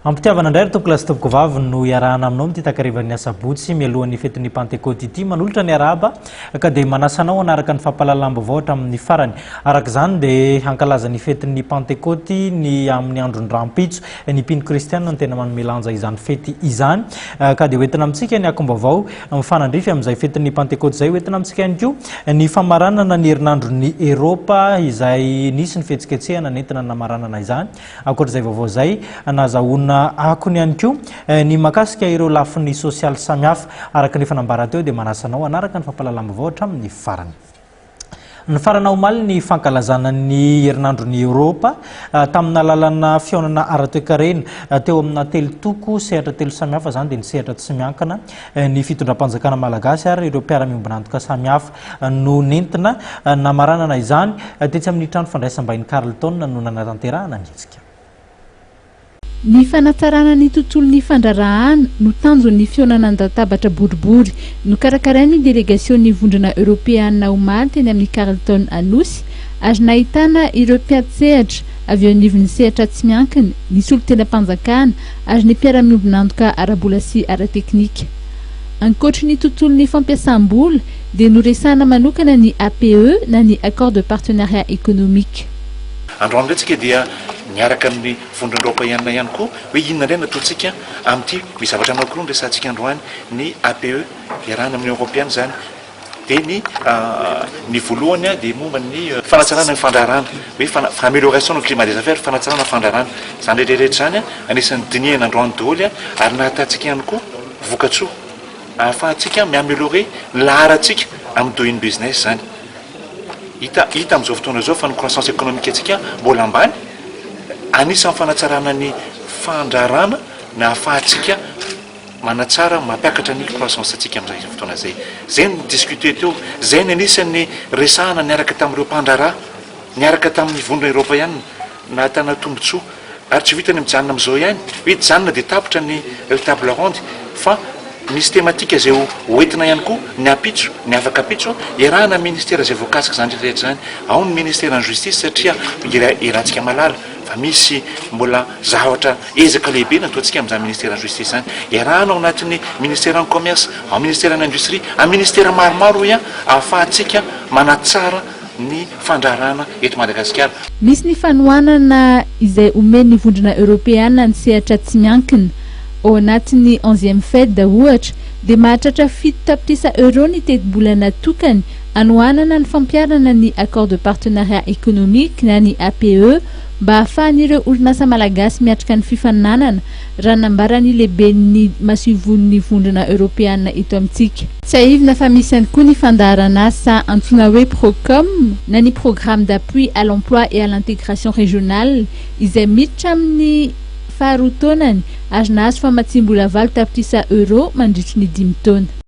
Ampitiavana indray ry tompokolahy sy tompokovavy no iarahana aminao amin'ity takarivan'ny asabotsy mialohan'ny fetin'ny Pantekôty ity. Manolotra ny arahaba ka dia manasa anao hanaraka ny fampahalalam-baovao hatramin'ny farany. Araka izany dia hankalaza ny fetin'ny Pantekôty ny amin'ny andron'ny rahampitso. Ny mpino kristiana no tena manome lanja izany fety izany ka dia hoentina amintsika ny akom-baovao mifanandrify amin'izay fetin'ny Pantekôty izay. Hoentina amintsika ihany koa ny famaranana ny herinandron'ny Eropa izay nisy ny fihetsiketsehana nentina namaranana izany. Ankoatra izay vaovao izay, nahazahoana akony ihany koa ny mahakasika ireo lafiny sosialy samihafa. Araka ny efa nambara teo dia manasa anao hanaraka ny fampahalalam-baovao hatramin'ny farany. Nifarana omaly ny fankalazana ny herinandron'i Eoropa tamina alalanà fihaonana ara-toekarena teo amina telo toko, sehatra telo samihafa izany dia ny sehatra tsy miankina, ny fitondram-panjakana malagasy ary ireo mpiara-miombon'antoka samihafa. no nentina namaranana izany. Tetsy amin'ny trano fandraisam-bahiny Carlton no nanatanterahana ny hetsika. Ny fanatsarana ny tontolon'ny fandraharahana no tanjon'ny fihaonana an-databatra boribory nokarakarain'ny delegasion'ny Vondrona Eoropeana omaly teny amin'ny Carlton Anosy ary nahitana ireo mpiantsehatra avy eo anivon'ny sehatra tsy miankina, ny solontenam-panjakana ary ny mpiara-miombon'antoka ara-bola sy ara-teknika. Ankoatry ny tontolon'ny fampiasam-bola dia noresahana manokana ny APE na ny Accord de Partenariat Économique. Androany indray tsika dia miaraka amin'ny vondrona eoropeana ihany koa hoe inona indray no ataontsika amin'ity, misy zavatra anankiroa no resahantsika androany, ny APE iarahana amin'ny eoropeana izany dia ny ny voalohany dia momba ny fanatsarana ny fandraharahana hoe amélioration ny climat des affaires, fanatsarana ny fandraharahana, izany rehetra rehetra izany anisan'ny dinihana androany daholo ary nahatantsika ihany koa vokatsoa ahafahantsika mi-améliorer ny laharantsika amin'ny doing business izany. Hita hita amin'izao fotoana izao fa ny croissance économique antsika mbola ambany, anisan'ny fanatsarana ny fandraharahana ny ahafahantsika manatsara, mampiakatra ny croissance antsika amin'izay fotoana izay. Izay no discuter teo, izay no anisan'ny resahana niaraka tamin'ireo mpandraharaha, niaraka tamin'ny vondrona eoropeana, nahitana tombontsoa. Ary tsy vitany mijanona amin'izao ihany, hoe hijanona dia tapitra ny table ronde, fa misy thématique izay ho hoentina ihany koa ny ampitso, ny afaka ampitso, iarahana amin'ny ministera izay voakasika izany rehetra izany. Ao ny ministeran'ny justice satria iarahantsika mahalala fa misy mbola zavatra ezaka lehibe nataontsika amin'izany ministeran'ny justice izany. Iarahana ao anatin'ny ministeran'ny commerce, ao ministeran'ny industrie, amin'ny ministera maromaro hoy aho, ahafahantsika manatsara ny fandraharahana eto Madagasikara. Misy ny fanohanana izay omen'ny Vondrona Eoropeana ny sehatra tsy miankina. Ao anatin'ny onzième Fed, ohatra, dia mahatratra 7 tapitrisa euros ny tetibola natokany hanohanana ny fampiharana ny Accord de partenariat économique na ny APE mba hahafahan'ireo orinasa malagasy miatrika ny fifaninanana, raha nambaran'ny lehiben'ny masoivohon'ny Vondrona Eoropeana eto amintsika. Tsiahivina fa misy ihany koa ny fandaharanasa antsoina hoe Procom na ny Programme d'appui à l'emploi et à l'intégration régionale izay miditra amin'ny faharoa taonany ary nahazo famatsiam-bola 8 tapitrisa euros mandritry ny 5 taona.